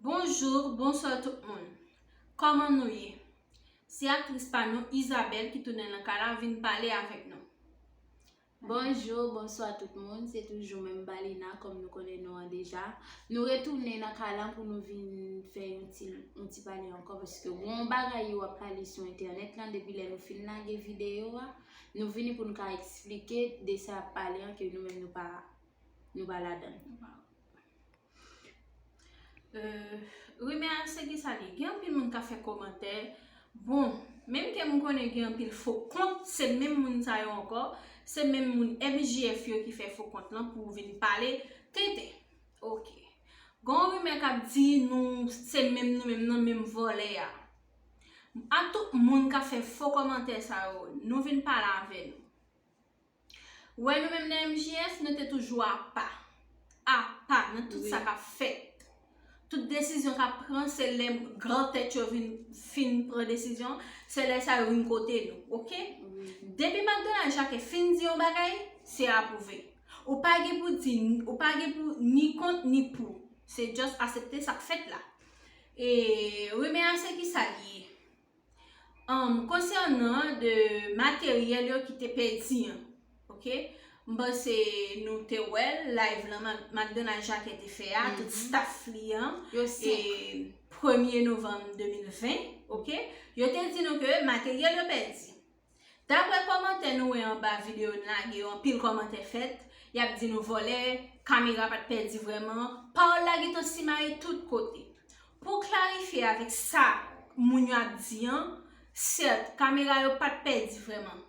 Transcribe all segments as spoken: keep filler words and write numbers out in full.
Bonjou, bonswa tout moun. Kòman nou ye? Se aktris pa nou, Isabelle, ki tounen nan kay la vin pale avèk nou. Bonjou, bonswa tout moun. Se toujou menm Balina, kòm nou konnen non an deja. Nou retounen nan kay la pou nou vin fè yon ti, yon ti pale ankò, paske gon bagay yo ap pale sou entènèt lan depi lè nou fin lage videyo a. Nou vini pou nou ka eksplike de sa y ap pale an ke nou menm nou pa, nou pa ladan l. Euh, rimè a se ki sa li? Gen anpil moun k ap fè kòmantè. Bon, menm ke m konnen gen anpil fo kont, se menm moun sa yo ankò, se menm moun M J F yo ki fè fo kont lan pou vin pale tenten. Ok. Gon rimè k ap di nou se menm nou menm nan menm vòlè a. A tout moun k ap fè fo kòmantè sa yo, nou vin pale avè nou. Ou wè nou menm nan M J F, nou te toujou apa. Apa nan tout sa k ap fèt. Tout desizyon k ap pran, se lè gran tèt yo vin fin pran desizyon, se lè sa yo vin kote nou, ok? Depi McDonald Jacques fin di yon bagay, se apwouve. Ou pa gen pou di, ou pa gen pou ni kont ni pou. Se just aksepte sa k fèt la. E rimè a se ki sa li ye? Um, konsènan de materyèl yo ki te pèdi an, ok? M panse nou te wè l, live lan Ma- McDonald Jacques te fè a, tout staff li an, Yo senk. E premye novanm de mil ven, ok? Yo te di nou ke materyèl yo pèdi. Daprè kòmantè nou wè anba videyo n lage yo, anpil kòmantè fèt, y ap di nou vòlè, kamera pa t pèdi vrèman. Pawòl la gentan simaye tout kote. Pou klarifye avèk sa moun yo ap di an, sèt, kamera yo pa t pèdi vrèman.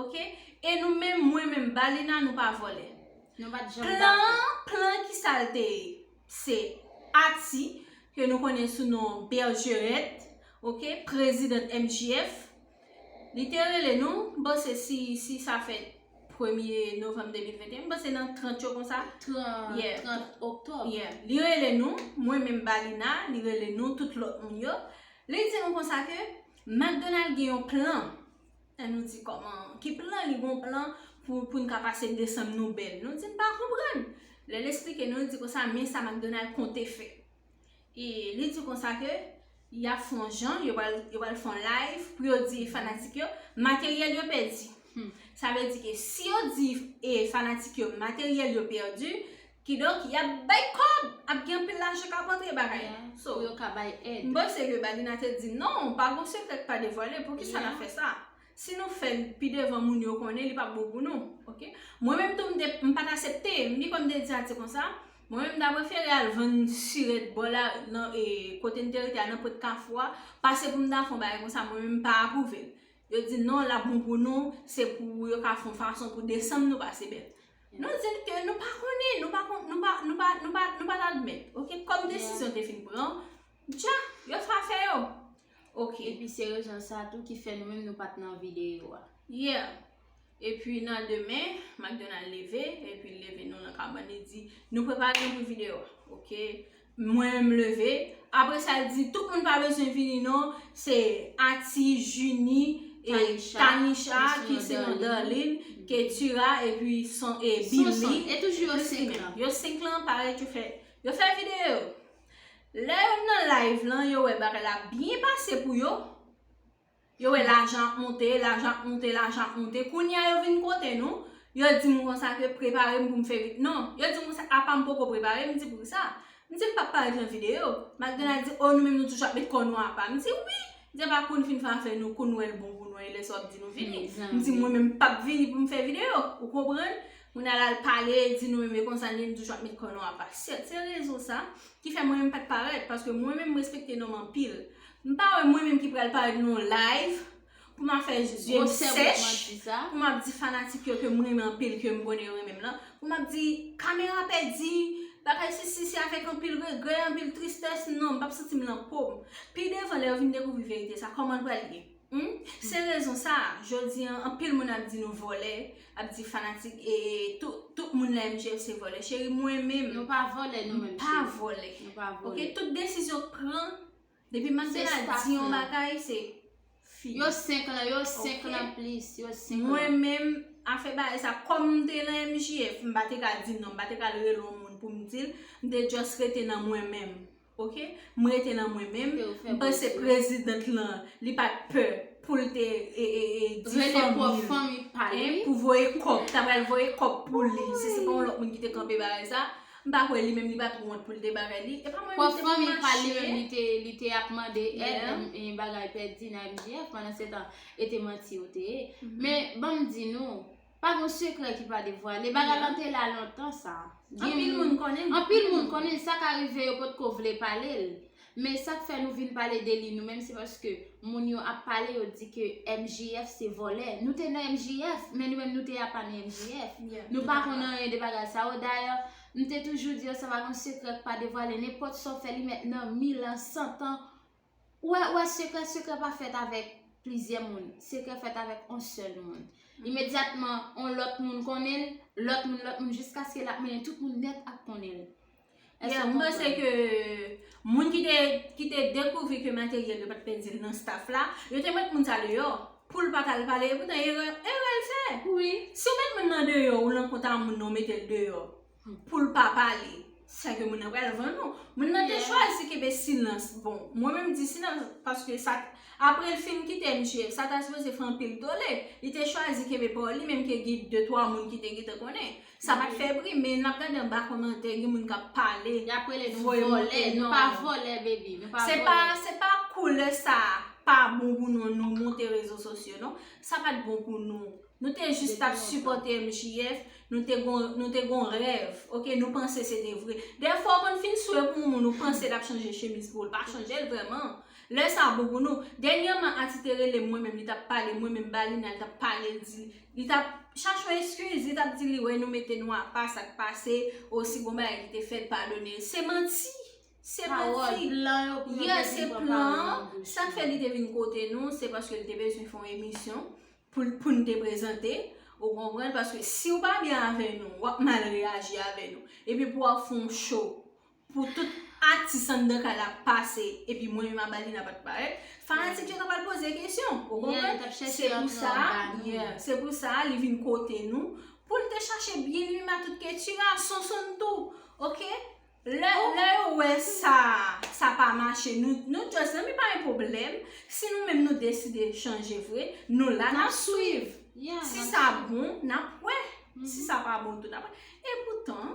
Ok? E nou menm, mwen menm, Balina, nou pa vòlè. Nou pa t janm Plan dakò. An, plan ki sa l te ye? Se Ati, ke nou konnen sou non Bergerette, ok, prezidan M J F. Li te rele nou, m panse si, si sa fèt premye novanm de mil venteyen, m panse nan trant yo konsa. Trant, Yeah. Trant oktòb. Yeah. Li rele nou, mwen menm Balina, li rele nou, tout lòt moun yo. Li di nou konsa ke McDonald gen yon plan. An nou di kòman, ki plan, li gon plan pou, pou n ka pase desanm nou bèl. Nou di n pa konprann. Lè l eksplike nou, li di konsa, men sa McDonald konte fè. E li di konsa ke y ap fè yon jan, yo pral, yo pral fè yon live pou yo di fanatik yo, materyèl yo pèdi. Sa vle di ke si yo di e fanatik yo materyèl yo pèdi, kidonk y ap bay kòb, ap gen anpil lajan k ap antre bagay. Yeah, So, pou yo ka bay èd. M panse ke Balina te di non, pa gon sekrè k pa devwale, poukisa n ap fè sa? Si nou fè l pi devan moun yo konnen, li p ap bon pou nou, ok? Mwen menm tou m te, m pa t aksepte, m pi kòm te di Ati konsa, mwen menm m ta prefere al vann sirèt bò la, nan, e, kote n te rete a, nan pwent Kafou a, pase pou m ta fè yon bagay konsa, mwen menm m pa apwouve l. Yo di non, l ap bon pou nou, se pou yo ka fè yon fason pou desanm nou pase bèl. Nou di l ke nou pa konnen, nou pa kon- nou pa nou pa nou pa nou pa t admèt, ok? Kòm desizyon te fin pran, dja, yo fè afè yo. Ok. Epi se rezon sa tou ki fè nou menm nou pa t nan videyo a. Yeah. Epi nan demen, McDonald leve, epi l leve nou nan kabann, li di, nou prepare nou pou videyo a, ok? Mwen menm leve. Apre sa, l di, tout moun pa bezwen vini non, se Ati, Junie, e Tanisha, Tanisha, ki ki se se yon yon Darline, Darline, Ketura, epi son, e Sonson. Billy. E toujou yo Just senk men. Lan. Yo senk lan, parèt yo fè, yo fè videyo. Lè yo nan live lan, yo wè bagay la byen pase pou yo. Yo wè lajan ap monte, lajan ap monte, lajan ap monte. Kounye a yo vin kote nou, yo di m konsa ke prepare m pou m fè vid. Non, yo di m konsa, apa m poko prepare, m di poukisa? M di m p ap parèt nan videyo. McDonald di, o nou menm nou toujou ap met kò nou apa. M di wi, depi kounye a fin fè afè nou, kounye a l bon pou nou, e lè sa w ap di nou vini. M di mwen menm m p ap vini pou m fè videyo, ou konprann? Moun al al pale, di nou menm e konsa n ye, nou toujou ap met kò nou apa. Se, se rezon sa ki fè mwen menm m pa t parèt, paske mwen menm m respekte nonm anpil. M pa wè mwen menm ki pral parèt nan yon live pou m ap fè zye m Gwosè bout sèch, manti sa. Pou m ap di fanatik yo ke m renmen anpil, ke m konnen yo renmen m lan, pou m ap di kamera pèdi, bagay sesi, se avèk anpil regrè, anpil tristès, non, m p ap santi m nan po m. Pi devan, lè yo vin dekouvri verite sa, kòman l pral ye? Hmm? Se rezon sa, jodi an, anpil moun ap di nou vòlè, ap di fanatik, e tout, tout moun nan M J F se vòlè. Cheri, mwen menm, Nou pa vòlè nou menm, pa cheri. Vòlè. Nou pa vòlè. Ok, tout desizyon k pran, depi McDonald di yon bagay, se fini. Yo senk lan, yo senk lan plis, yo senk lan. Mwen menm, afè bagay sa, kòm m te nan M J F, m pa te ka di non, m pa te ka rele yon moun pou m di l, m te just rete nan mwen menm. Ok, m rete nan mwen menm. M panse prezidant lan, li pa t pè pou l te e, e, e, di fanmi l, fanmi pa l, wi, pou voye kòb, ta pral voye kòb pou li. Si se pa yon lòt moun ki te kanpe bagay sa, m pa kwè li menm li pa t wont pou l te bagay li. E pa mwen menm te pou mache. Li menm li te, li te ap mande èd, e, bagay pèdi nan M J F. Pandan se tan, e te manti yo te ye. Men, ban m di nou, pa gen sekrè ki pa devwale. Bagay lan te la lontan sa. Anpil moun konnen. Anpil moun konnen. Sa ka rive yo potko vle pale l. Men sa k fè nou vin pale de li nou menm, se paske moun yo ap pale, yo di ke M J F se vòlè. Nou te nan M J F, men nou menm nou te apa nan M J F. Nou pa konn anyen de bagay sa yo. Dayè, m te toujou di yo, sa pa gen sekrè k pa devwale. Nenpòt sa w fè, li mèt nan mil an, san tan, Ou wè, ou wè, sekrè, sekrè pa fèt avèk plizyè moun. Sekrè fèt avèk yon sèl moun. Imedyatman, yon lòt moun konnen l, lòt moun, lòt moun, jiskaske l ap mennen tout moun nèt ap konnen l. Èske w konprann? Yeah, m panse ke moun ki te, ki te dekouvri ke materyèl yo pa t pèdi l nan staff la, yo te met moun sa deyò pou l pa t al pale, epoutan erè, erè l fè. Wi. Si w met moun nan deyò, ou nan kontak moun nan, ou mete l deyò pou l pa pale, sèke moun nan pral vann ou. Moun nan te chwazi kenbe silans. Bon, mwen menm di silans, paske sa, apre l fin kite M J F, sa ta sipoze fè anpil tole. Li te chwazi kenbe pawòl li, menm ke gen de twa moun ki te gentan konnen. Sa pa t fè bri, men n ap gade anba kòmantè, gen moun k ap pale. Y ap rele nou vòlè, nou pa vòlè, baby, nou pa vòlè. Se pa, se pa koulè sa pa bon pou nou, nou monte rezo sosyo, non. Sa pa t bon pou nou. Nou te jis t ap sipòte M J F, nou te gon, nou te gon rèv, ok, nou panse se te vre. Dèfwa w konn fin swe pou yon moun, ou panse l ap chanje chemiz pou ou, l pa chanje l vrèman. Lè sa bon pou nou. Dènyèman, Ati te rele m, mwen menm, li t ap pale, mwen menm, Balina, li t ap pale, l di, li t ap chache yon eskiz, li t ap di li wè nou mete nou apa, sa k pase, o si gon bagay ki te fèt, padone. Se manti. Se manti. Yeah, se plan. Sa k fè li te vin kote nou, se paske li te bezwen fè yon emisyon pou, pou n te prezante, ou konprann, paske si w pa byen avè nou, w ap mal reyaji avè nou. Epi pou w ap fè yon show, pou tout atis anndan kay la pase, epi mwen menm Abalina pa t parèt, fanatik yo ta pral poze kesyon, ou konprann? Se pou sa, yeah, se pou sa, li vin kote nou, pou l te chache byen li menm a tout Ketira, Sonsonn tou, ok? Lè, lè yo wè sa, sa pa mache, nou, nou just, nan, men pa gen pwoblèm. Si nou menm nou deside chanje vre, nou la, n ap swiv. Si sa bon, n ap wè. Si sa pa bon tou, n ap wè. Epoutan,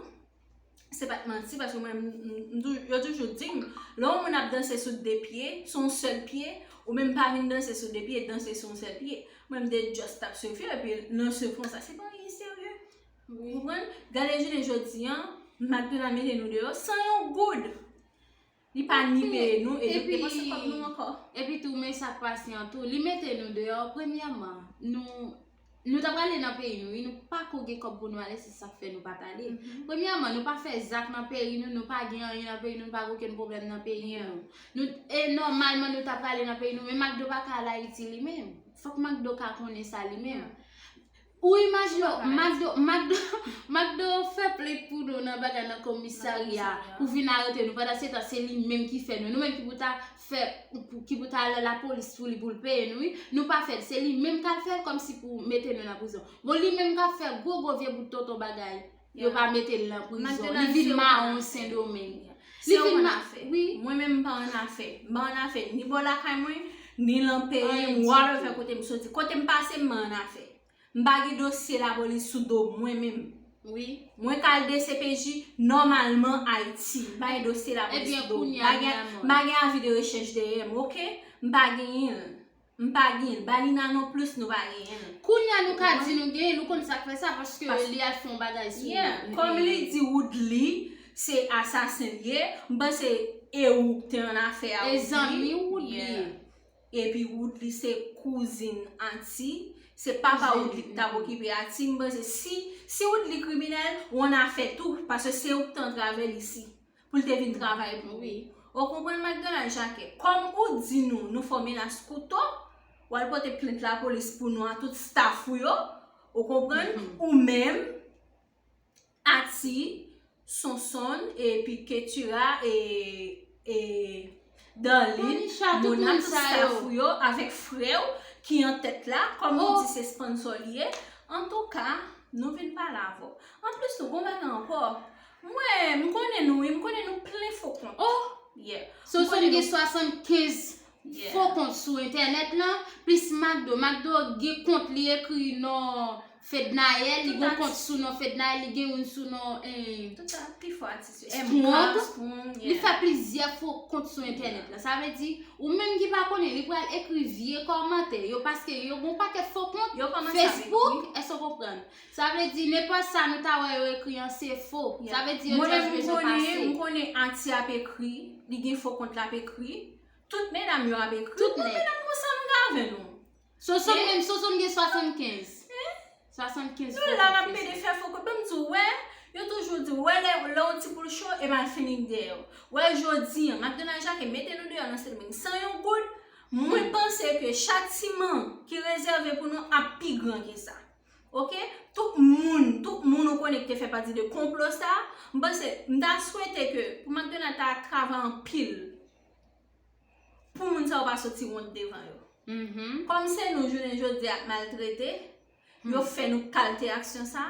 se pa t manti, paske mwen, m, m, m tou-, yo toujou di m, lè yon moun ap danse sou de pye, sou yon sèl pye, ou menm pa vin danse sou de pye, danse sou yon sèl pye. Mwen, m te just ap swiv yo, epi nan se pwen sa, se pa anyen serye. Ou konprann? Gade jounen jodi an, McDonald mete nou deyò san yon goud. Li pa ni peye nou, e nou te panse kòb nou ankò. Epi tou, men sa k pase an tou. Li mete nou deyò, premyèman, nou, nou ta prale nan peyi nou, wi, nou pa ko gen kòb pou nou ale, se sa k fè nou pa t ale. Premyèman, nou pa fè zak nan peyi nou, nou pa gen anyen nan peyi nou, nou pa gen okenn pwoblèm nan peyi nou. Nou, e nòmalman, nou ta prale nan peyi nou, men McDo pa ka al Ayiti li menm. Fòk McDo ka konnen sa li menm. Ou imajine w, McDo, McDo, McDo fè plent pou nou nan bagay nan komisarya pou vin arete nou. Pandan se tan, se li menm ki fè nou. Nou menm ki pou ta fè, pou, ki pou ta al nan lapolis pou li, pou l peye nou, wi. Nou pa fè l. Se li menm k al fè l kòmsi pou mete nou nan prizon. Bon, li menm k ap fè gwo, gwo vye bout tonton bagay. Yo pa mete l nan prizon. Li vin mawon Sendomeng. Li vin ma-, wi. Mwen menm m pa annafè. M pa annafè ni bò lakay mwen, ni nan peyi m, whatever kote m soti. Kote m pase, m pa annafè. M pa gen dosye lapolis sou do m, mwen menm. Wi. Mwen ka al D C P J nòmalman Ayiti. M pa gen dosye lapolis sou do m. M pa gen, m pa gen avi de rechèch dèyè m, ok? M pa genyen l. M pa genyen l. Balina non plis, nou pa genyen l. Kounye a nou ka di nou genyen l, ou konn sa k fè sa, paske li al fè yon bagay sou nou. Kòm li di Woodly se asasen l ye, m panse e ou k te annafè a Woodly. E zanmi Woodly. Epi Woodly se kouzin Ati, se papa Woodly ki t ap okipe Ati. M panse si, si Woodly kriminèl, ou annafè tou, paske se ou ki te antrave l isi pou l te vin travay pou ou. Ou konprann, McDonald Jacques? Kòm ou di nou, nou fè w menas kouto, w al pote plent lapolis pou nou a tout staff ou yo, ou konprann? Ou menm, Ati, Sonsonn, epi Ketira, e, e, Darline, Monisha, tout moun sa yo. Mona, tout staff ou yo, avèk frè w ki an tèt la, kòm ou di se sponsor li ye. Antouka, nou vin pale avè w. Anplis tou, gon bagay ankò. Mwen, m konnen nou, wi, m konnen nou plen fo kont. Oh! Yeah. Soson gen swasannkenz fo kont sou entènèt lan, plis McDo. McDo gen kont li ekri non Fednaelle, li gen kont sou non Fednaelle, li gen youn sou non eh, Tout sa, pi fò atis yo. M K, Strong, Strong, li yeah. Fè plizyè fo kont sou entènèt lan. Sa vle di, ou menm ki pa konnen, li pral ekri vye kòmantè yo, paske yo gen yon pakèt fo kont. Yo kòmanse avèk Facebook, èske w konprann? Sa vle di, nenpòt sa nou ta wè yo ekri an, se fo. Sa vle di, yo just bezwen pase. Mwen menm, m konnen, m konnen Ati ap ekri, li gen fo kont l ap ekri. Tout medam yo ap ekri. Tout bon, nèg. Medam konsa m gave nou. Soson menm, Soson gen swasannkenz. Swasannkenz. Nou la n ap pede fè fo kout. Ban m di w, wè, yo toujou di, wè, lè, lè yon ti poul cho, e malfini k dèyè w. Wè, jodi a, McDonald Jacques mete nou deyò nan Sendomeng san yon goud. Mwen panse ke chatiman ki rezève pou nou ap pi gran ke sa. Oke? Tout moun, tout moun ou konnen ki te fè pati de konplo sa, m panse, m ta swete ke pou McDonald ta travay anpil, pou moun sa yo pa soti wont devan yo. Kòm se nou jounen jodi a ap maltrete, yo fè nou kalte aksyon sa,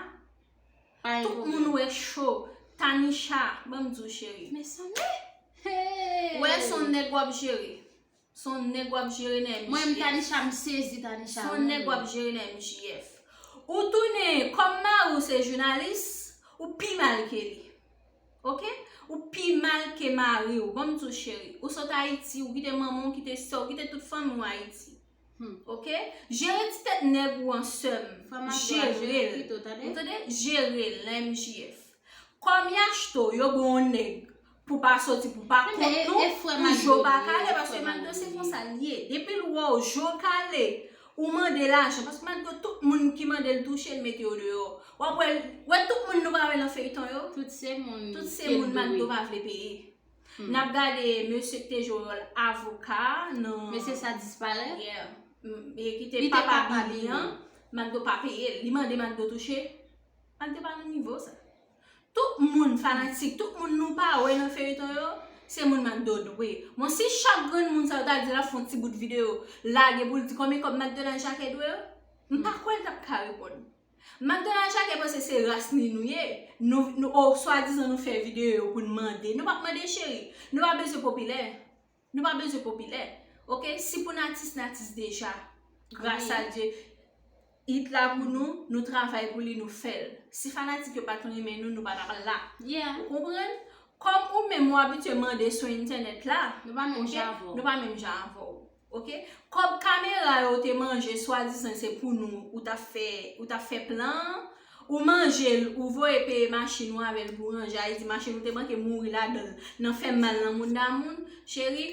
tout moun wè cho. Tanisha, ban m di w cheri. Mezanmi. Wè, se yon nèg w ap jere. Se yon nèg w ap jere nan M J F. Mwen, m Tanisha, m sezi Tanisha. Se yon nèg w ap jere nan M J F. Ou tounen, kòm mari w se jounalis, ou pi mal ke li. Oke? Ou pi mal ke mari w. Ban m di w cheri. Ou sot Ayiti, ou kite manman w, ou kite sè w, ou kite tout fanmi w Ayiti. Oke? Jere ti tèt nèg ou an sè m. Jere l. Ou tande? Jere l nan M J F. Kòm y achte w, yo ba w yon nèg pou pa soti, pou pa kont nou, pou je w pa kale, paske McDo se konsa l ye. Depi l wè w, je w kale, ou mande lajan, paske McDo tout moun ki mande l touche, l mete yo deyò. W ap wè, wè tout moun nou pa wè nan feyton yo. Tout se moun McDo pa vle peye. N ap gade mesye ki te jwe wòl avoka nan. Mesye sa disparèt? Yeah. M- e ki te papa Bibi an, McDo pa peye l. Li mande McDo touche. McDo pa nan nivo sa. Tout moun fanatik, tout moun nou pa wè nan feyton yo, se moun McDo dwe. Bon, si chak grenn moun sa yo ta di l ap fè yon ti bout videyo, lage pou l di konbyen kòb McDonald Jacques dwe yo, m pa kwè l t ap ka reponn. McDonald Jacques panse se ras ni nou ye. Nou, nou, oh, swadizan nou fè videyo pou n mande. Nou p ap mande cheri. Nou pa bezwen popilè. Nou pa bezwen popilè. Oke? Si pou n atis, n atis deja. Gras a Dye. Hit la pou nou, nou travay pou li, nou fè l. Si fanatik yo pa t renmen nou, nou pa t ap la. Ou konprann? Kòm ou menm ou abitye mande sou entènèt la, nou pa menm jan avè w. Nou pa menm jan avè w. Oke? Kòb kamera yo ou te manje, swadizan se pou nou, ou t ap fè, ou t ap fè plan an, ou manje l, ou voye peye machin ou avè l pou ranje Ayiti, machin ou te manke mouri ladan l, nan fè mal nan mouda moun, cheri,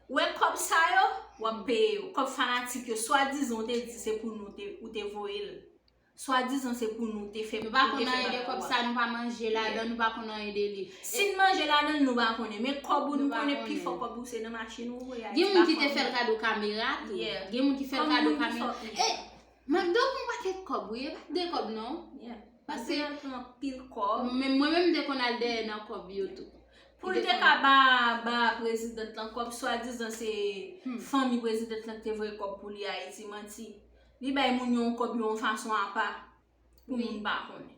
wè kòb sa yo, w ap peye yo. Kòb fanatik yo, swadizan ou te di se pou nou te, ou te voye l. Swadizan se pou nou te fè, nou pa konn anyen de kòb sa, nou pa manje ladan, nou pa konn anyen de li. Si n manje ladan l, nou pa konnen. Men kòb ou, nou konnen pi fò kòb ou se nan machin ou voye Ayiti. Gen moun ki te fè l kado kamera tou. Gen moun ki fè l kado kamera. E McDo pran pakèt kòb, wi, e pa de kòb non. Paske pran anpil kòb. Men mwen menm m te konn al dèyè nan kòb yo tou. Pou l te ka ba, ba prezidant lan kòb, swadizan se fanmi prezidant lan ki te voye kòb pou li Ayiti, manti. Li bay moun yo yon kòb yo yon fason apa pou moun pa konnen.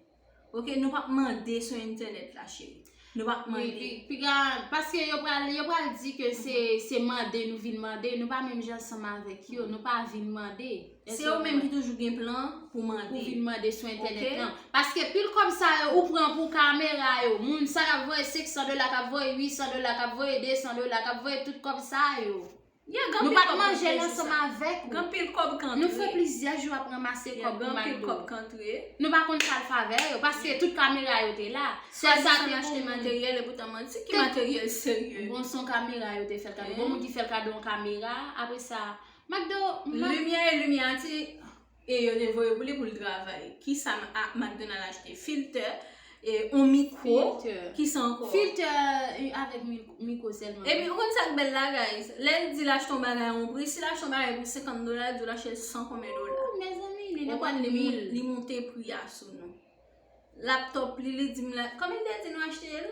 Oke, nou p ap mande sou entènèt la, cheri. Nou p ap mande. Wi, pi, piga, paske yo pral, yo pral di ke se, se mande nou vin mande, nou pa menm jan ansanm avèk yo, nou pa vin mande. Se yo menm ki toujou gen plan pou mande. Pou vin mande sou entènèt lan. Paske pil kòb sa yo ou pran pou kamera yo, moun sa k ap voye senk san dola, k ap voye uit san dola, k ap voye de san dola, k ap voye tout kòb sa yo. Nou pa t manje l ansanm avèk ou. Gen pil kòb k antre. Nou fè plizyè jou ap ranmase kòb pou McDo. Nou pa konn sa l fè avè yo, paske tout kamera yo te la. Sèl sa te bon, achte materyèl, epoutan manti, ki materyèl serye? Bon, se yon kamera yo te fè l kado. Bon, moun ki fè l kado yon kamera, apre sa, McDo, Mac- Limyè e limyè ti, e yo te voye pou li pou l travay. Kisa McDonald achte? Filtè, e yon mikwo, kisa ankò? Filtè, e, avèk mi- mikwo sèlman. Epi, ou konn sa k bèl la, guys? Lè l di l achte yon bagay a yon pri, si l achte yon bagay pou senkant dola, l di w l achte l san konbyen dola? Mezanmi, li depann de moun. Li monte pri a sou nou. Laptòp li, li di m la, konbyen l te di nou achte l?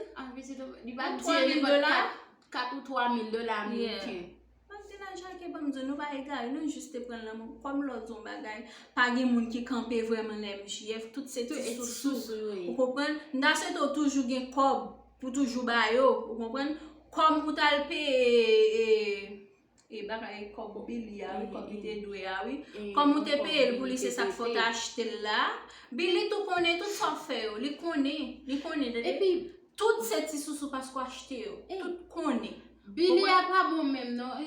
Li pa di nenpòt kat, kat ou twa mil dola ameriken. Mac Donald Jacques, ban m di w, nou pa egare, nou jis te pran l nan men w. Kòm lè w di yon bagay, pa gen moun ki kanpe vrèman nan M J F, tout se ti sousou. Ou konprann? M ta swete w toujou gen kòb pou toujou ba yo, ou konprann? kòm ou t al peye e, e bagay kòb Billy a, wi, kòb li te dwe a, wi. Kòm ou te peye l pou li, se sa k fè w te achte l la. Billy tou konnen tout sa w fè yo. Li konnen. Li konnen. Epi, tout se ti sousou paske w achte yo. Tout konnen. Billy a pa bon menm, non.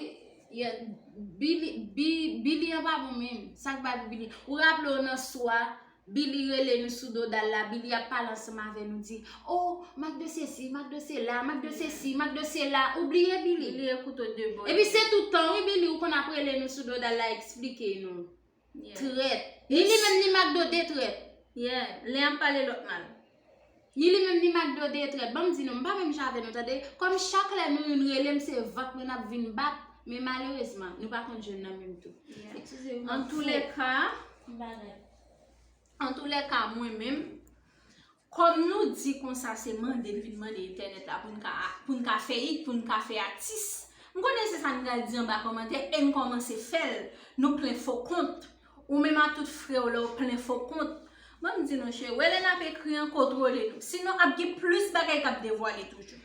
Billy, Billy a pa bon menm. Sa k bay pou Billy? Ou raple w nan swa, Billy rele nou sou do dal la, Billy ap pale ansanm avè nou, di, "Oh, Macdo sesi, Macdo sela, Macdo sesi, Macdo sela." Ou bliye Billy? Billy e kouto de bò. Epi se tout tan, wi, Billy, ou konn ap rele nou sou do dal la, eksplike nou. Trèt. Ni li menm ni Macdo de trèt. Yeah, lè y ap pale lòt mal. Ni li menm ni Macdo de trèt. Ban m di nou, m pa menm jan avè nou, tande. Kòm chak lè nou youn rele m, se vant mwen n ap vin bat, men malerezman, nou pa konn jwenn nan menm tou. Eskize m. Antoulèka, antoulèka, mwen menm, kòm nou di konsa, se mande n vin mande entènèt la pou n ka, pou n ka fè it, pou n ka fè atis. M konnen se sa n pral di anba kòmantè, e n kòmanse fè l. Nou plen fo kont. Ou menm a tout frè w la, ou plen fo kont. Ban m di nou, cheri, w wè lè n ap ekri an, kontwole nou. Sinon, ap gen plis bagay k ap devwale toujou.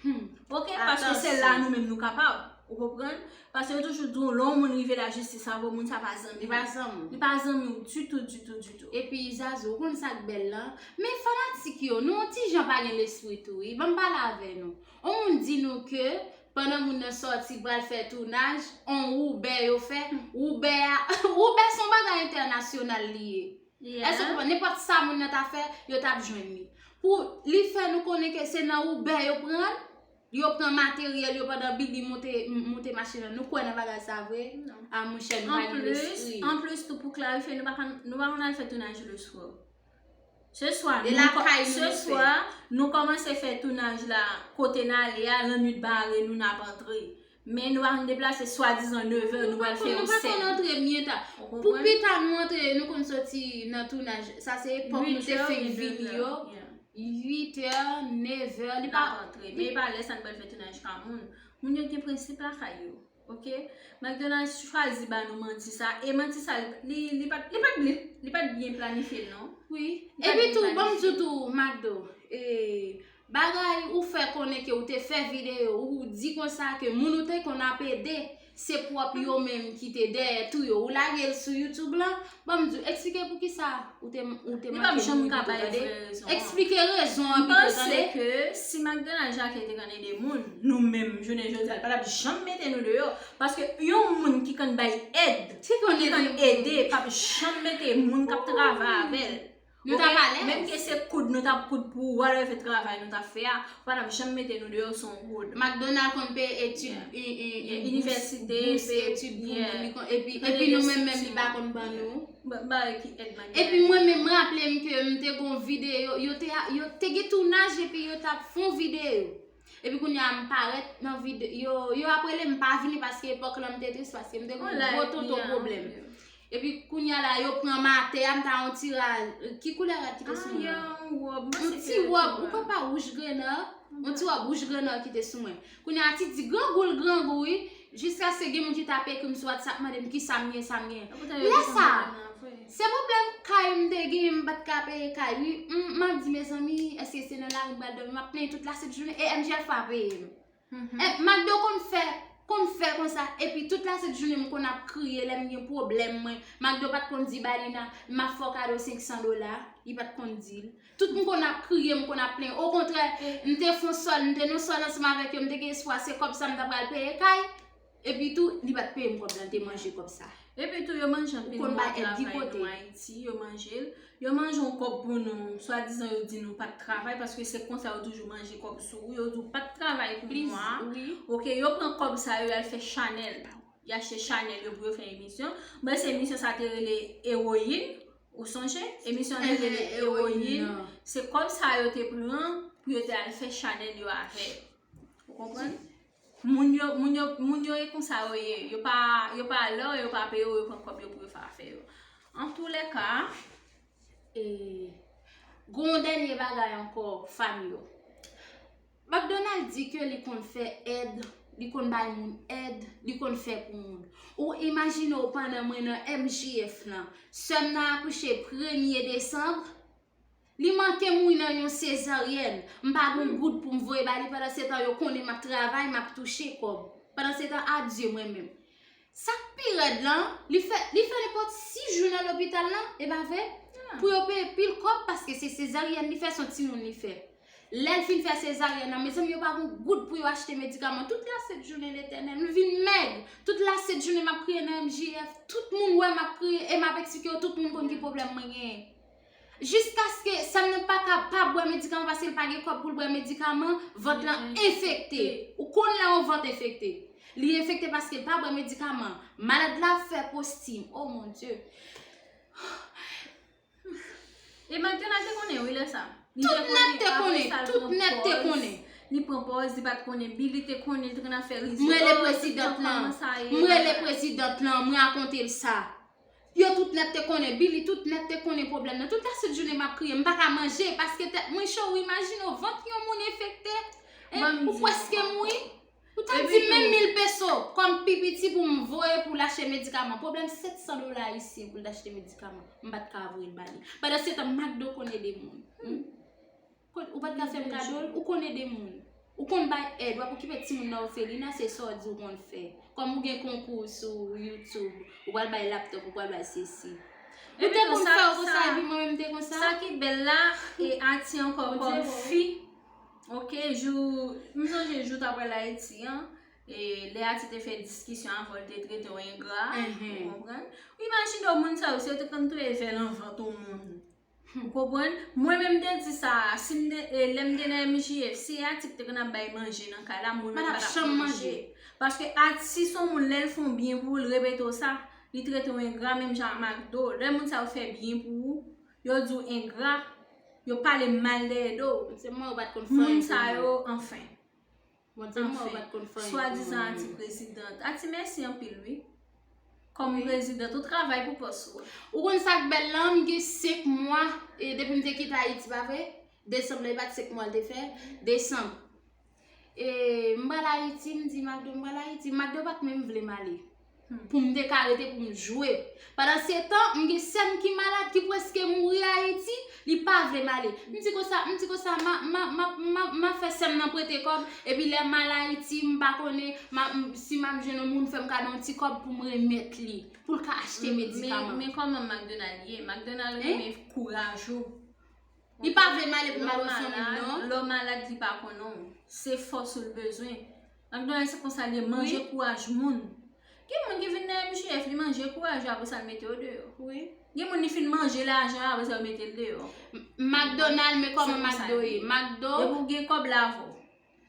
Oke? Paske se la nou menm nou kapab. Ou konprann? Paske yo toujou di w, lè yon moun rive lajistis avè w, moun sa pa zanmi w. Li pa zanmi w. Li pa zanmi w ditou, ditou, ditou. Epi, Zazou, ou konn sa k bèl lan? Men fanatik yo, nou yon ti jan pa gen lespri tou, wi. Ban m pale avè nou. Yon moun di nou ke pandan moun nan sòti pral fè tounaj, on woubè yo fè, woubè a, woubè se yon bagay entènasyonal li ye. Èske w konprann? Nenpòt sa moun nan ta fè, yo t ap jwenn li. Pou li fè nou konnen ke se nan woubè yo pran l, yo pran materyèl yo pandan Billy monte, monte machin nan. Nou kwè nan bagay sa vre? A, monchè, nou pa gen lespri. Anplis, anplis tou, pou klarifye, nou pa konn, nou pa konn al fè tounaj leswa. Se swa, se swa, nou kòmanse fè tounaj la kote n ale a, lannwit bare nou, n ap antre. Men nou pa konn deplase swadizan nevè, nou pral fè yon sèn. Nou pa konn antre byen ta. Pou pita nou antre, nou konn soti nan tounaj. Sa se epòk nou te fenk vini yo. Uitè, nevè, li pa antre. Men e pa lè sa n pral fè tounaj ka moun. Moun yo gen prensip lakay yo. Oke? McDonald's chwazi ba nou manti sa. E manti sa, li, li, li pa t, li pa t byen, li pa t byen planifye l, non. Wi. Epi tou, ban m di w tou, McDo, e, bagay ou fè konnen ke ou te fè videyo, ou di konsa ke moun ou te konn ap ede, se pwòp yo menm ki te dèyè touye w. Ou lage l sou YouTube lan, ban m di w, eksplike poukisa ou te, ou te manke moun tou, tande. Eksplike rezon an pito, tande. M panse ke si McDonald Jacques te konn ede moun, nou menm, jounen jodi a, l pa t ap janm mete nou deyò. Paske yon moun ki konn bay èd, ki konn ede, p ap janm mete moun k ap travay avè l. Nou t ap alèz. Menm ke se koud nou t ap koud pou whatever travay nou t ap fè a, ou pa t ap janm mete nou deyò sou yon koud. McDonald konn peye etid, inivèsite, bous etid pou moun li konn, epi, epi nou menm, menm li pa konn ban nou. Bagay ki èd McDonald. Epi mwen menm, m raple m ke m te gon videyo, yo te, yo te gen tounaj epi yo t ap fè yon videyo. Epi kounye a m parèt nan videyo, yo ap rele m pa vini paske epòk lan m te tris paske m te gon gwo tonton pwoblèm. Epi kounye a la yo pran m atè a, m ta yon ti rad, ki koulè rad ki te sou mwen? Yon ti wòb, ou konn pa wouj grenan, yon ti wòb wouj grenan ki te sou mwen. Kounye a ti di grangou l grangou wi, jiskaske gen moun ki t ap ekri m sou WhatsApp mande m kisa m ye, sa m ye. Lè sa, se pwoblèm kay m te gen, m pa t ka peye kay wi. M, m ap di mezanmi, èske se nan lari m pral dòmi, m ap plenyen tout lasent jounen e M J F pa peye m. E McDo konn fè, konn fè konsa, epi tout lasent jounen m konn ap kriye lè m gen pwoblèm mwen. McDo pa t konn di Balina, m ap fè w kado senk san dola, li pa t konn di l. Tout m konn ap kriye, m konn ap plenyen. Okontrè, m te fè yon sòl, m te nan sòl ansanm avèk yo, m te gen espwa se kòb sa m ta pral peye kay. Epi tou, li pa t peye m kòb la, l te manje kòb sa. Epi tou, yo manje anpil mwa travay nou Ayiti, yo manje l. Yo manje yon kòb pou nou, swadizan yo di nou pa t travay, paske se konsa yo toujou manje kòb sou ou, yo di w pa t travay pou mwa a. Oke, yo pran kòb sa yo, y al fè chanèl. Y achte chanèl yo pou yo fè emisyon. Mwen se emisyon sa te rele Ewoyin, ou sonje? Emisyon an te rele Ewoyin. Se kòb sa yo te pran pou yo te al fè chanèl yo avè l. Ou konprann? Moun yo, moun yo, moun yo e konsa yo ye. Yo pa, yo pa lè w, yo pa peye w, yo pran kòb yo pou yo fè afè yo. Antoulèka, e, gon dènye bagay ankò, fanm yo. McDonald di ke li konn fè èd, li konn bay moun èd, li konn fè pou moun. Ou imajine w pandan mwen nan M J F lan, sè m nan akouche premye desanm, Li manke mouri nan yon sezaryèn. M pa gen goud pou m voye ba li, pandan se tan yo konnen m ap travay, m ap touche kòb. Pandan se tan, adye mwen menm. Sa k pi rèd lan, li fè, li fè nenpòt sis jou nan lopital lan, e pa vre? Pou yo peye pil kòb, paske se sezaryèn li fè, se yon timoun li fè. Lè l fin fè sezaryèn nan, mezanmi, yo pa gen goud pou yo achte medikaman. Tout la sent jounen Letènèl, m vin mèg. Tout la sent jounen m ap kriye nan M J F. Tout moun wè m ap kriye e m ap eksplike yo, tout moun konn ki pwoblèm mwen genyen. Jiskaske sè m nan pa ka pa bwè medikaman paske l pa gen kòb pou l bwè medikaman, vant lan enfekte. Ou konn lè yon vant enfekte. Li enfekte paske l pa bwè medikaman. Malad la ap fè postim. Oh mon Dieu. E Magdalena te konnen wi lè sa. Tout nèt te konnen, tout nèt te konnen. Li pran pòz, li pa t konnen Billy, li te konnen, li te konn ap fè rizò. M rele prezidant lan. M rele prezidant lan, m rakonte l sa. Yo tout nèt te konnen, Billy tout nèt te konnen pwoblèm nan. Tout la sent jounen m ap kriye, m pa ka manje paske tèt mwen cho. Ou imajine w, vant yon moun enfekte, ou prèske mouri. Ou ta di menm mil peso kòm pi piti pou m voye pou l achte medikaman. Pwoblèm sèt san dola ayisyen pou l t achte medikaman. M pa t ka voye l ba li. Pandan se tan, McDo konn ede moun. Ou pa t ka fè m kado l, ou konn ede moun. Ou konn bay èd, w ap okipe timoun nan òfelina, se sa w di w konn fè. Kòm ou gen konkou sou YouTube, ou pral bay laptop, ou pral bay sesi. Ou te konn fè yo konsa epi mwen menm m te konsa? Sa ki bèl la, e Ati ankò kòm fi, oke, jou, m sonje jou t ap al Ayiti an, e lè Ati te fè diskisyon avè w, l te trete w engra, ou konprann? Ou imajine w moun sa yo, si yo te konn touye vè nan vant yon moun. Ou konprann? Mwen menm m te di sa, si m te, e, lè m te nan M J F, si Ati ki te konn ap bay manje nan kay la, mwen menm m pa t ap manje. Paske Ati se yon moun lè l fè yon byen pou ou, l repete w sa, li trete w engra menm jan ak McDo. Lè moun sa yo fè byen pou ou, yo di w engra, yo pale mal dèyè do w. Moun sa yo, anfen. Anfen, swadizan Ati prezidant. Ati mèsi anpil wi. Kòm prezidant, ou travay pou pòs ou. Ou konn sa k bèl lan, m gen senk mwa e depi m te kite Ayiti, pa vre? Desanm la, e pa t senk mwa l te fè? Desanm. E m pral Ayiti, m di McDo m pral Ayiti. McDo pa t menm vle m ale. Pou m te ka rete pou m jwe. Pandan se tan, m gen sè m ki malad, ki prèske mouri Ayiti, li pa vle m ale. M di konsa, m di konsa, m a, m a, m a, m a, m a fè sè m nan prete kòb, epi lè m al Ayiti, m pa konnen, m a, m, si m ap jwenn yon moun fè m kado yon ti kòb pou m remèt li, pou l ka achte medikaman. Men, men kòman McDonald ye? McDonald renmen kouraj ou. Li pa vle m ale pou m al wè fanmi m non. Lè w malad, lè w malad, li pa konnen w. Se fòs ou l bezwen. McDonald se konsa l ye, manje kouraj moun. Gen moun ki vin nan M J F, li manje kouraj yo, apre sa l mete yo deyò. Gen moun li fin manje lajan yo, apre sa yo mete l deyò. McDonald, men kòman McDo ye? McDo. Depi w gen kòb la avè w.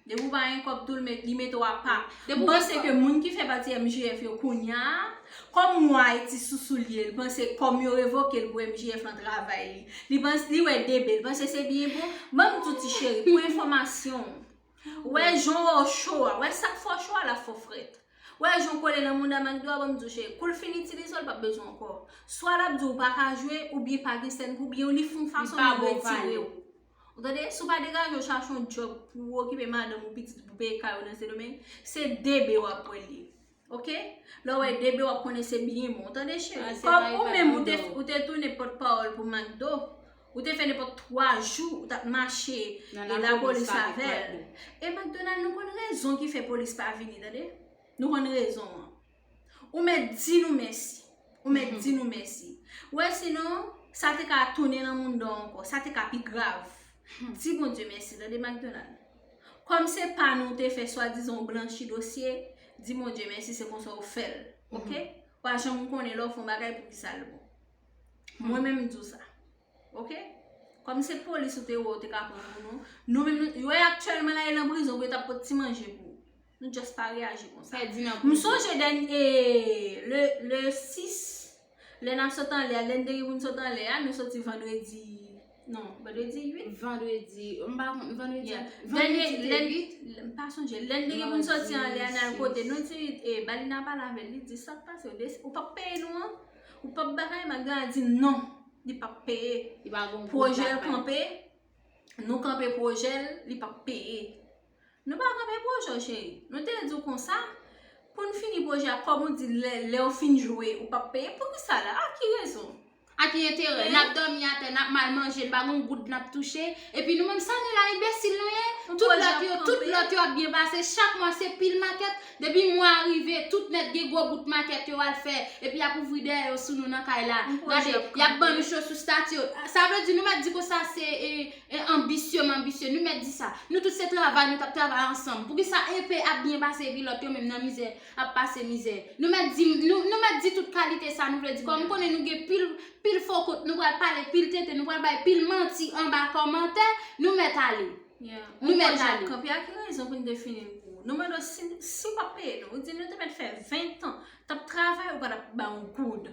Depi w pa gen kòb tou, li met, li mete w apa. M panse ke moun ki fè pati M J F yo kounye a, kòm w wè Ayiti sou soulye l, panse kòm yo revoke l pou M J F lan travay li. Li panse, li wè D B, li panse se byen pou. Ban m di w ti cheri, pou enfòmasyon w. Ou wè jan w wè w cho a, wè sa k fè w cho a, l ap fè w frèt. Ou wè jan w kole nan mouda McDo a, ban m di w cheri, kou l fin itilize w, l p ap bezwen w ankò. Swa l ap di w pa ka jwe, oubyen pa gen sèn pou byen w, li fè yon fason li retire w. Ou tande? Si w pa degaje w chache yon djòb pou w okipe madanm ou, pitit ou, pou peye kay ou nan Sendomeng, se D B w ap wè l ye. Oke? Lè w wè D B w ap konnen se byen bon. Ou tande cheri? Kòm ou menm ou te, ou te tounen pòtpawòl pou McDo, ou te fè nenpòt twa jou ou t ap mache e lapolis avè l. E McDonald, nou konn rezon ki fè polis pa vini, tande? Nou konn rezon an. Ou mèt di nou mèsi. Ou mèt di nou mèsi. Ou wè sinon, sa te ka tounen nan mounda w ankò. Sa te ka pi grav. Di Bondye mèsi, tande McDonald. Kòm se pa nou te fè swadizan ou blanchi dosye, di Bondye mèsi, se konsa ou fè l. Oke? Pa janm ou konnen lè w fè yon bagay poukisa l bon. Mwen menm m di w sa. Oke? Kòm se polis ou te wè ou te ka pran pou nou. Nou menm, nou, yo aktyèlman la, yo nan prizon pou yo t ap pot ti manje pou ou. Nou just pa reyaji konsa. M sonje dènye, e, le, le sis, lè n ap sot anlè a, lè n te gen pou n sot anlè a, nou soti vandredi, non, vandredi uit. Vandredi, m pa konn, vandredi, vandredi te uit. M pa sonje, lè n te gen pou n soti anlè a, n al kote, nou di, e, Balina pale avè l, li di, sa k pase, ou p ap peye nou an? Ou p ap bagay, McDonald di non. Li p ap peye. Pwojè l kanpe. Nou kanpe pwojè l, li p ap peye. Nou pa kanpe pwojè w, cheri. Nou te di w konsa, pou n fini pwojè a, kòm ou di, lè, lè w fin jwe, ou p ap peye. Poukisa la? A ki rezon? A ki enterè? N ap dòmi atè, n ap mal manje, n pa gon goud n ap touche. Epi nou menm, sa nou la, enbesil nou ye? Tout lòt yo, tout lòt yo ap byen pase. Chak mwa, se pil makèt. Depi mwa a rive, tout nèt gen gwo bout makèt yo al fè. Epi y ap ouvri dèyè yo sou nou nan kay la. Gade, y ap ban nou cho sou stati yo. Sa vle di, nou mèt di konsa se, e, e, anbisye, m anbisye. Nou mèt di sa. Nou tout se travay, nou t ap travay ansanm. Poukisa enpe ap byen pase epi lòt yo menm nan mizè, ap pase mizè? Nou mèt di, nou, nou mèt di tout kalite sa nou vle di. Kòm m konnen nou gen pil, pil fo kont, nou pral pale pil tenten, nou pral bay pil manti anba kòmantè, nou mèt ale. Nou mèt ale. Kanpe a ki rezon pou n te fini l pou ou? Nou mande w si, si w p ap peye nou. Ou di nou te mèt fè ven tan, t ap travay, ou pa t ap ba yon goud.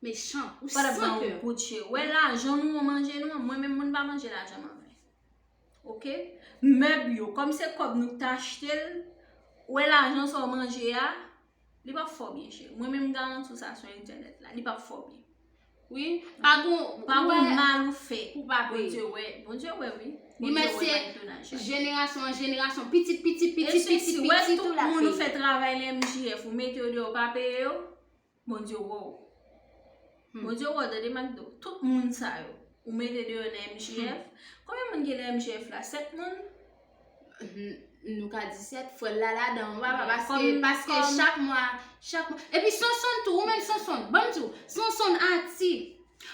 Mechan, ou san kè. Ou pa t ap ba yon goud, cheri. Ou wè lajan nou an, manje nou an, mwen menm moun pa manje lajan m anven. Oke? Mèb yo, kòm se kòb nou k te achte l, ou wè lajan sa w manje a, li p ap fè w byen, cheri. Mwen menm m garanti w sa sou entènèt la, li p ap fè w byen. Wi, pa gon, pa gon mal ou fè. Ou pa peye. Bondye wè, Bondye wè, wi. Li mèt se jenerasyon an jenerasyon, pitit, pitit, pitit, pitit, pitit ou l ap peye. Tout moun ou fè travay nan M J F, ou mete yo deyò, ou pa peye yo, Bondye wè w. Bondye wè w, tande m ap di w. Tout moun sa yo, ou mete deyò nan M J F. Konbyen moun gen nan M J F la? Sèt moun? N-, nou ka di sèt, frè l la ladan, papa, paske, paske chak mwa, chak mwa. Epi Sonsonn tou, ou menm Sonsonn, ban m di w, Sonsonn Ati,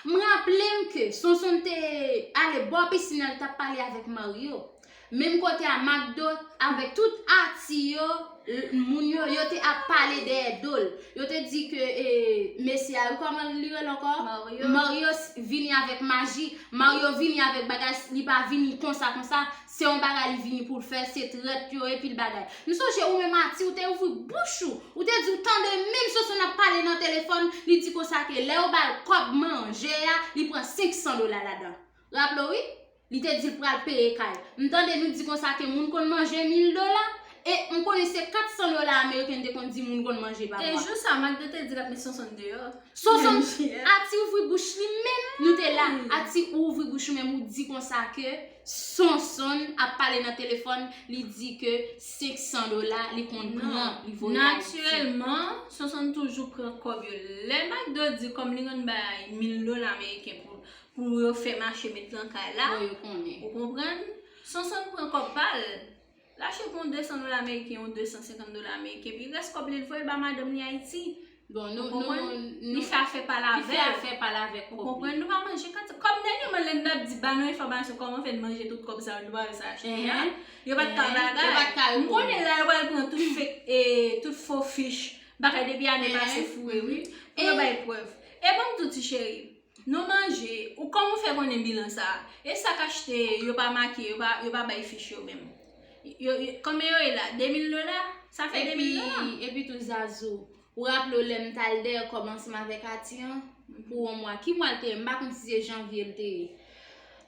m raple m ke Sonsonn te ale bò pisin nan, l t ap pale avèk Mario. Menm kote a Makdo, avèk tout Ati yo, l-, moun yo, yo te ap pale dèyè do l. Yo te di ke, e, mesye a, wi, kòman li rele ankò? Mario. Mario s-, vini avèk maji, Mario vini avèk bagay, li pa vini konsa, konsa. Se yon bagay li vini pou l fè, se trèt yo, epi l bagay. M sonje ou menm Ati, ou te ouvri bouch ou, ou te di w tande menm Sonsonn ap pale nan telefòn, li di konsa ke lè yo ba l kòb manje a, li pran senk san dola ladan. Raple w, wi, li te di l pral peye kay. M tande nou di konsa ke moun konn manje mil dola, e m konnen se kat san dola ameriken te konn di moun konn manje pa mwa. E jou sa, Makdo te di l ap met Sonsonn deyò. Sonsonn, Ati ouvri bouch li menm, nou te la. Ati ouvri bouch ou menm, ou di konsa ke Sonsonn ap pale nan telefòn, li di ke senk san dola li konn pran, li voye Ayiti. Natirèlman, Sonsonn toujou pran kòb yo. Lè Makdo di kòm li konn bay mil dola ameriken pou, pou yo fè mache met nan kay la, bon, yo konnen. Ou konprann? Sonsonn pran kòb pa l. L achte pou yon de san dola ameriken, yon de san senkant dola ameriken, epi rès kòb li, l voye ba madanm li Ayiti. Bon, nou, nou, nou, li fè afè pa l avè l. Li fè afè pa l avè kòb li. Ou konprann? Nou pa manje kantite. Kòm dènyèman, lè n ap di, ba nou enfòmasyon, kòman fè n manje tout kòb sa yo, nou pa wè sa achte a. Yo pa t ka bagay. M konnen la, yo pral pran tout fake, e, tout fo fich, bagay depi ane pase foure, wi. Pou yo bay prèv. E ban m di w, ti cheri, nou manje, ou kòman w fè konnen bilan sa a? E sa k achte, yo pa make, yo pa, yo pa bay fich yo menm. Yo, yo, konbyen yo ye la? De mil dola? Sa fè de mil dola. Epi, epi tou Zazou, ou raple w lè m t al dèyè kòb ansanm avèk Ati an? Pou yon mwa. Ki mwa l te ye? M pa konn si se janvye l te ye.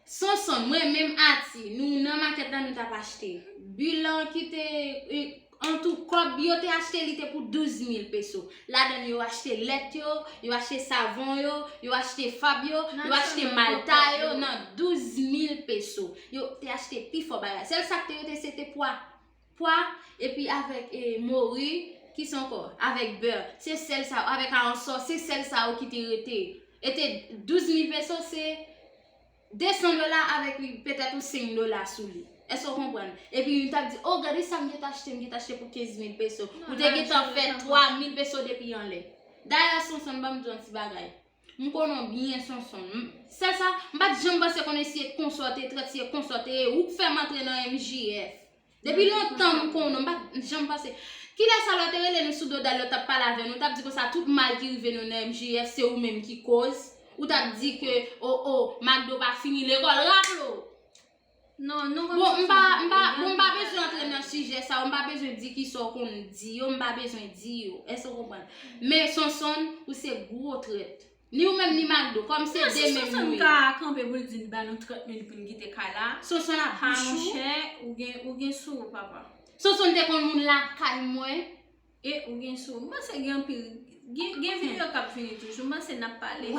Sonsonn, mwen menm Ati, nou nan makèt la, nou t ap achte. Bilan ki te, e, an tou, kòb yo te achte, li te pou douz mil peso. Ladan l, yo achte lèt yo, yo achte savon yo, yo achte fab yo, yo achte malta yo nan douz mil peso. Yo te achte pifò bagay. Sèl sa k te rete, se te pwa. Pwa, epi avèk, e, mori, ki sa ankò? Avèk bè. Se sèl sa yo, avèk aransò, se sèl sa yo ki te rete. E te douz mil peso, se de san dola avèk li, petèt yon senk dola sou li. Èske w konprann? Epi, yo t ap di, "O, gade sa m gentan achte, m gentan achte pou kenz mil peso." Ou te gentan fè twa mil peso depi anlè. Dayè, Sonsonn, ban m di w yon ti bagay. M konnen w byen, Sonsonn. M, sèl sa, m pa t janm panse konnen si e konsa w te trèt, si e konsa w te ye, ou k fè m antre nan M J F. Depi lontan m konnen w, m pa t janm panse. Kilè sa lè w te rele nou sou do dal, lè w t ap pale avè nou, w t ap di konsa tout mal ki rive nou nan M J F, se ou menm ki koz. Ou t ap di ke, o, o, Makdo pa fini lekòl, raple w. Non, nou konn... Bon, m pa, m pa, bon, m pa bezwen antre nan sijè sa yo, m pa bezwen di kisa w konn di yo, m pa bezwen di yo. Èske w konprann? Men Sonsonn, ou se gwo trèt. Ni ou menm, ni Makdo, kòm se de menm nou ye. Sonsonn ka kanpe pou l di n ba nou trant mil pou n kite kay la. Sonsonn ap bouch ou. Ha, monchè, ou gen, ou gen sou ou, papa. Sonsonn te konn moun lakay mwen. E ou gen sou ou. M panse gen anpil, gen, gen videyo k ap vini toujou. M panse n ap pale.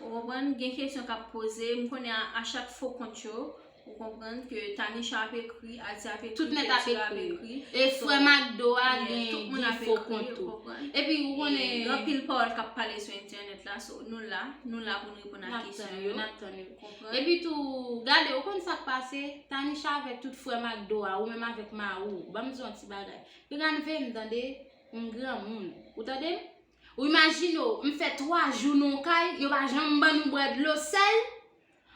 Ou konprann? Gen kesyon k ap poze. M konnen a, a chak fo kont yo, Ou konprann ke Tanisha ap ekri, Adi ap ekri, Tout nèt ap Petula ap ekri. Ekri. E So, frè Magdo a yeah, gen tout moun gen ap fo ekri, kont ou tou. Konprann? Epi ou E konnen gen anpil pawòl k ap pale sou entènèt la, so nou la, nou la pou n reponn a N ap kesyon tann yo. Yo, n ap tann yo. Konprann? Epi tou, gade, ou konn sa k pase? Tanisha avèk tout frè Magdo a, ou menm avèk Maou, ban m di yon ti bagay. Piga n veye m tande, m granmoun. Ou tande m? Ou imajine w, m fè twa jou nan yon kay, yo pa janm ban nou bwè dlo sèl.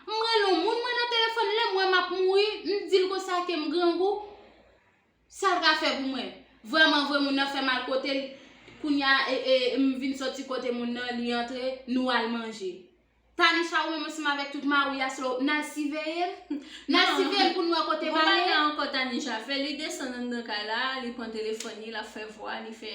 M rele yon moun mwen nan telefòn, lè m wè m ap mouri, m di l konsa ke m grangou. Sa l ka fè pou mwen? Vrèman vre, moun nan fè mal kote l. Kounye a, e, e, m vin soti kote moun nan, li antre, nou al manje. Tanisha, ou menm ansanm avèk tout Maou a, so, n al siveye l? N al Non. Siveye l pou n wè kote Gon bagay bagay la? Ankò Tanisha fè, li desann anndan kay la, li pran telefòn li, l ap fè vwa, li fè,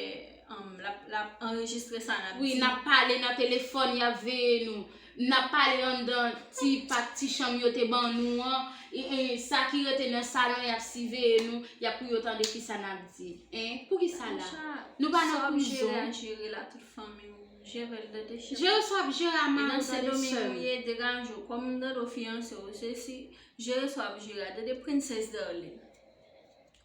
um, l ap, l ap anrejistre sa n ap Wi, di. N ap pale nan telefòn, y ap veye nou. N ap pale anndan ti pak, ti chanm yo te ban nou an. E, e, sa ki rete nan salon, y ap siveye nou, y ap pou yo tande kisa n ap di. Hein? Poukisa la? Tanisha, Nou pa nan sa w ap prizon. Jere a, jere la, tout fanmi w, jere l tande cheri. Jere sa w ap jere a E Maou, nan tande Sendomeng sè ou m. Ye, degaje w. Kòm m tande w fiyanse w, se si, jere sa w ap jere a, tande Princess Darling.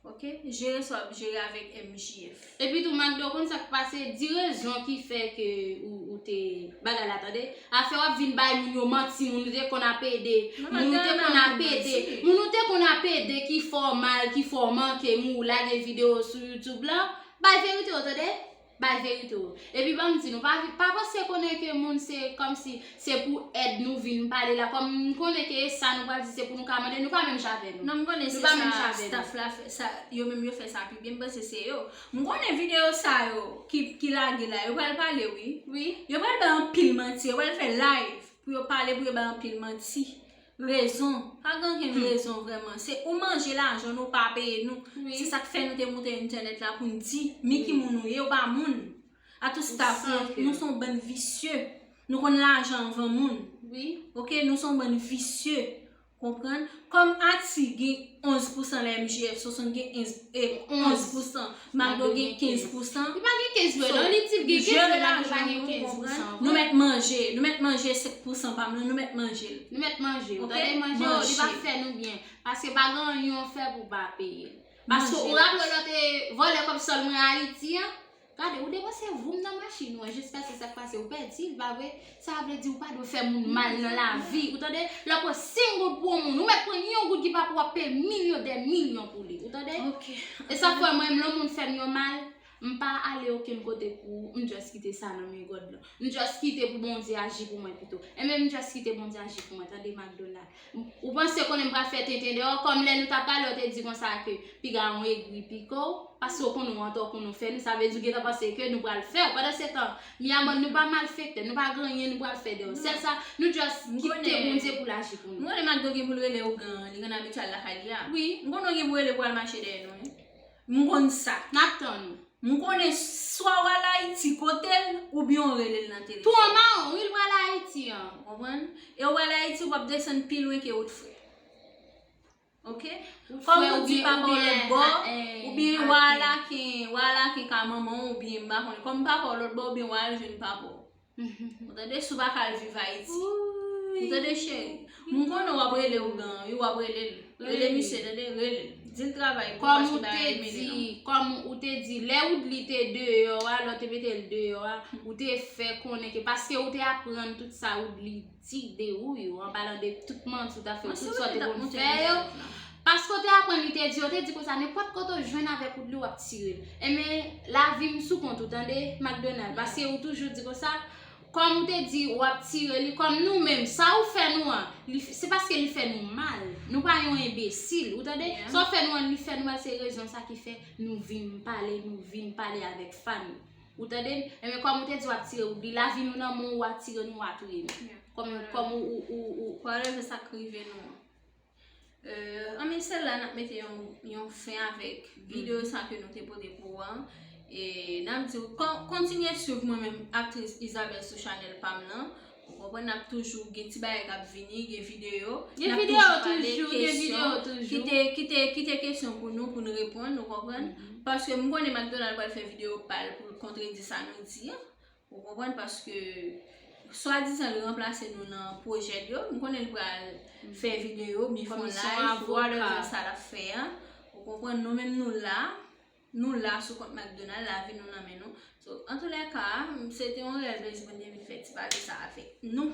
Ok? Jere sa w ap jere avèk M J F. Epi tou, Magdo, konn sa k pase, di rezon ki fè ke ou, ou te bagay la, tande. Afè w ap vin bay moun yo manti, moun ou te konn ap ede, Non, moun ou te Magdo, konn nan ap ede, manti. Moun ou te konn ap ede ki fè w mal, ki fè w manke, moun ou lage videyo sou YouTube la, bay verite yo, tande. Bay verite yo. Epi ban m di nou, pa, pa panse konnen ke moun se kòmsi se pou èd nou vin pale la. Kòm m konnen ke e sa nou pral di, se pou nou ka mande, nou pa menm jan avè nou. Non, m konnen Nou se pa menm sa jan avè nou. Staff la fè, sa, yo menm yo fè sa pi byen, m panse se yo. M konnen videyo sa yo ki, ki lage la, yo pral pale, wi. Wi. Yo pral bay anpil manti, yo pral fè live pou yo pale, pou yo bay anpil manti. Rezon. Pa gen okenn Hmm. rezon vrèman. Se ou manje lajan nou, pa peye nou. Wi. Se sa k fè nou te moute entènèt la pou n di, mi ki moun ou ye, ou pa moun. A tout staff San lan, kè. Nou se yon bann visye. Nou konn lajan anvan moun. Wi. Ok, nou se yon bann visye. Konprann? Kòm Ati gen onz pousan nan M J F, Sosonn gen onz, e, onz pousan, Magdo gen kenz pousan. Li pa gen kenz vre, non, li di l gen Jere kenz vre, Magdo lajan pa gen nou, kenz konprann? pousan. Nou mèt manje, nou mèt manje senk pousan pa m lan, nou mèt manje l. Nou mèt manje yo. Ok? Tande manje yo, li pa Manje. Fè nou byen. Paske pa gen anyen w fè pou w pa peye l. Paske Manje. Ou raple w lè w te vòlè kòb sòl mwen Ayiti an? Gade, ou depanse voum nan machin ou an jiskaske sa k pase, ou pèdi l, pa vre? Sa vle di ou pa dwe fè moun mal nan lavi, ou tande? Lè w pran senk goud pou yon moun, ou mèt pran yon goud ki pa pou w ap peye milyon dè milyon pou li, ou tande? Ok. E sa fè mwen, lè yon moun fè m yon mal, m pa ale okenn kote pou ou, m just kite sa nan men God la. M just kite pou Bondye aji pou mwen pito. Enben, m just kite Bondye aji pou mwen, tande, Macdonald. Ou panse konnen m pral fè tenten deyò, kòm lè nou t ap pale, w te di konsa ke piga yon egri pike w, paske w konnen w antò, w konnen w fè nou, sa vle di w gentan panse ke nou pral fè w. Pandan se tan, mi amor, nou pa malfektè, nou pa gen anyen nou pral fè deyò. Sèl sa, nou just kite Bondye pou l aji pou nou. M konnen Macdo gen pou l rele ougan, li konn abitye al lakay li a. Wi. M konnen w gen pou rele pou al mache dèyè nou, wi. M konn sa. N ap tann ou. M konnen swa w al Ayiti kote l, oubyen w rele l nan telefòn. Tou an mawon, wi, l pral Ayiti an. Ou konprann? E w al Ayiti, w ap desann pi lwen ke wout frè. Ok? Kòm ou di papa w lòt bò, oubyen w al lake, w al lake ka manman w, oubyen m pa konnen. Kòm papa w lòt bò, oubyen w al jwenn papa w. Ou tande, si w pa ka al viv Ayiti. Ou tande, cheri? M konnen w ap rele ougan, wi, w ap rele l. Rele misye, tande, rele l. Di l travay pou, paske bagay mele non. Kòm ou te di, lè Woodly te deyò a, lè w te mete l deyò a, ou te fè konnen ke, paske ou te aprann tout sa Woodly di de ou yo, an palan de tout manti ou ta fè, tout sa w te konn fè yo. Paske w te aprann, li te di, yo te di konsa, nenpòt kote w jwenn avèk Woodly, w ap tire l. Enben, lavi m sou kont ou, tande, Macdonald, paske ou toujou di konsa, kòm ou te di, w ap tire li, kòm nou menm, sa ou fè nou an, li, se paske li fè nou mal. Nou pa yon enbesil, ou tande? Sa w fè nou an, li fè nou mal, se rezon sa ki fè nou vin pale, nou vin pale avèk fanmi. Ou tande m? Enben, kòm ou te di w ap tire Woodly, lavi nou nan men w, w ap tire nou, w ap touye nou. Kòm, kòm ou, ou, ou, ou. Pwale se sa k rive nou an. Euh, anben, se la n ap mete yon, yon fen avèk videyo sa ke nou te pote pou ou an. E n ap di w, kon-, kontinye swiv mwen menm, aktris Isabelle, sou chanèl pa m lan. Ou konprann, n ap toujou gen ti bagay k ap vini, gen videyo. Gen videyo toujou, gen videyo toujou. Kite, kite, kite kesyon pou nou, pou n reponn, ou konprann? Paske m konnen Macdonald pral fè videyo pa l pou l kontredi sa nou di an. Ou konprann? Paske swadizan li ranplase nou nan pwojè l yo. M konnen li pral fè videyo, bifò, Kòm li se live, yon avoka. Whatever sa l ap fè an. Ou konprann, nou menm nou la. Nou la sou kont McDonald, lavi nou nan men nou. So, an tou lè ka, se te yon rèl plezi pou n te vin fè ti pale sa avèk nou.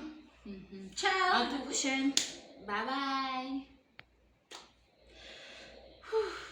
Ciao, An a la pwochèn. Bye bye.